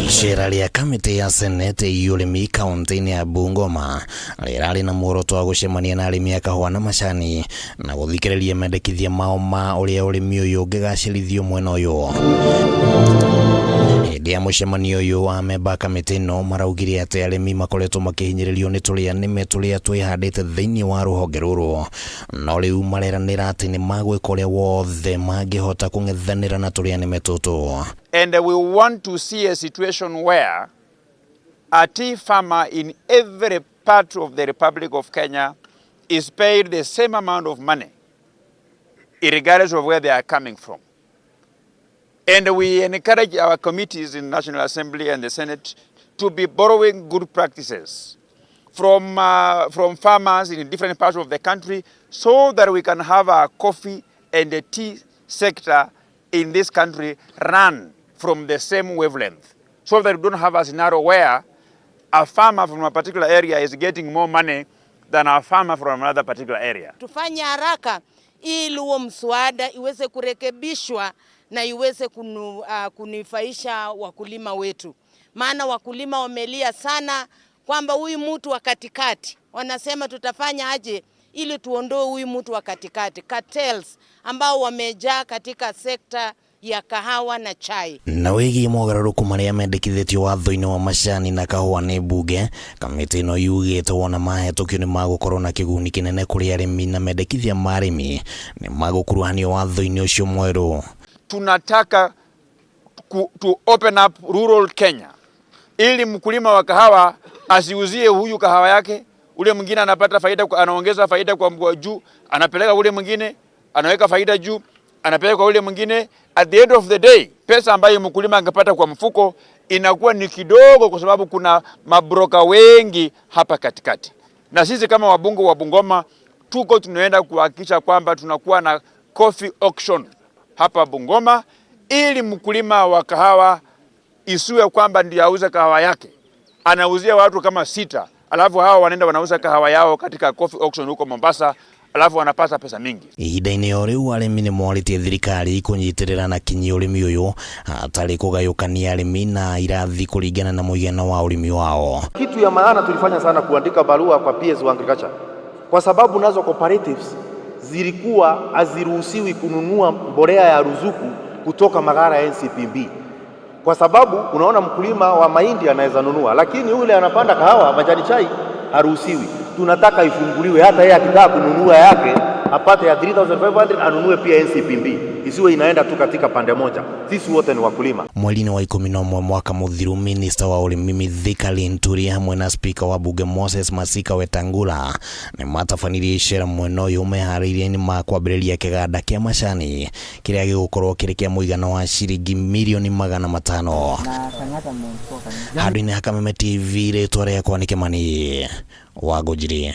Icera rĩa kamĩtĩ ya senete ya ũrĩmi kaunti-inĩ ya Bungoma rĩrarĩ na muoroto wa gũcemania na arĩmi a kahũa na macani na gũthikĩrĩria mendekithia mao ma ũrĩa ũrĩmi ũyũ ũngĩgacĩrithio mwena ũyũ. Hĩndĩ ya mũcemanio ũyũ wa memba a kamĩtĩ ĩno maraugire atĩ arĩmi makoretwo makĩhinyĩrĩrio nĩ tũrĩa nĩme tũrĩa twĩhandĩte thĩinĩ wa rũhonge rũrũ, no rĩu mareranĩra atĩ nĩ magwĩka ũrĩa wothe mangĩhota kũng'ethanĩra na tũrĩa nĩme tũtũ. And we want to see a situation where a tea farmer in every part of the Republic of Kenya is paid the same amount of money, regardless of where they are coming from. And we encourage our committees in National Assembly and the Senate to be borrowing good practices from farmers in different parts of the country so that we can have our coffee and the tea sector in this country run from the same wavelength, so that we don't have a scenario where a farmer from a particular area is getting more money than a farmer from another particular area. Tufanye haraka ili huo mswada iweze kurekebishwa na iweze kunufaisha wakulima wetu, maana wakulima wamelia sana kwamba huyu mtu wa katikati, wanasema tutafanya aje ili tuondoe huyu mtu wa katikati, cartels ambao wamejaa katika sekta ya kahawa na chai. Na wĩgiĩ mogarũrũku marĩa mendekithĩtio watho-inĩ wa macani na kahũa nĩ mbunge, kamĩtĩ ĩno yugĩte wona mahĩtũkio nĩ magũkorwo na kĩguni kĩnene kũrĩ arĩmi na mendekithia ma arĩmi nĩ magũkuruhanio watho-inĩ ũcio mwerũ. Tunataka to open up rural Kenya ili mkulima wa kahawa asiuzie huyu kahawa yake, ule mwingine anapata faida, anaongeza faida kwa juu, anapeleka ule mwingine, anaweka faida juu, anapeleka kwa ule mwingine. At the end of the day, pesa ambayo mkulima angepata kwa mfuko inakuwa ni kidogo, kwa sababu kuna mabroka wengi hapa katikati. Na sisi kama wabunge wa Bungoma tuko tunaenda kuhakikisha kwamba tunakuwa na coffee auction hapa Bungoma, ili mkulima wa kahawa isiwe kwamba ndiye auze kahawa yake, anauzia watu kama sita, alafu hawa wanaenda wanauza kahawa yao katika coffee auction huko Mombasa, alafu wanapata pesa mingi. Ihinda-inĩ o rĩu arĩmi nĩ morĩtie thirikari kũnyitĩrĩra na kinyi ũrĩmi ũyũ hatarĩ kũgayũkania arĩmi na irathi kũringana na mũigana wa ũrĩmi wao. Kitu ya maana tulifanya sana kuandika barua kwa PS wa Agriculture, kwa sababu nazo cooperatives zilikuwa haziruhusiwi kununua mbolea ya ruzuku kutoka maghala ya NCPB, kwa sababu unaona mkulima wa mahindi anaweza nunua, lakini yule anapanda kahawa, majani chai haruhusiwi. Tunataka ifunguliwe, hata yeye akitaka kununua yake apate ya 3500 anunue pia NCPB, isiwe inaenda tu katika pande moja. Sisi wote ni wakulima. Mweri-inĩ wa 11 mwaka mũthiru, minista wa ũrĩmi Mithika Linturi hamwe na spika wa bunge Moses Masika Wetangula nĩ matabanirie icera mwena ũyũ meharĩirie-inĩ ma kwambĩrĩria kĩganda kĩa macani kĩrĩa gĩgũkorwo kĩrĩ kĩa mũigana wa ciringi mirioni 500. Handũ-inĩ ha Kameme TV, rĩtwa rĩakwa nĩ Kĩmani wa Ngũnjiri.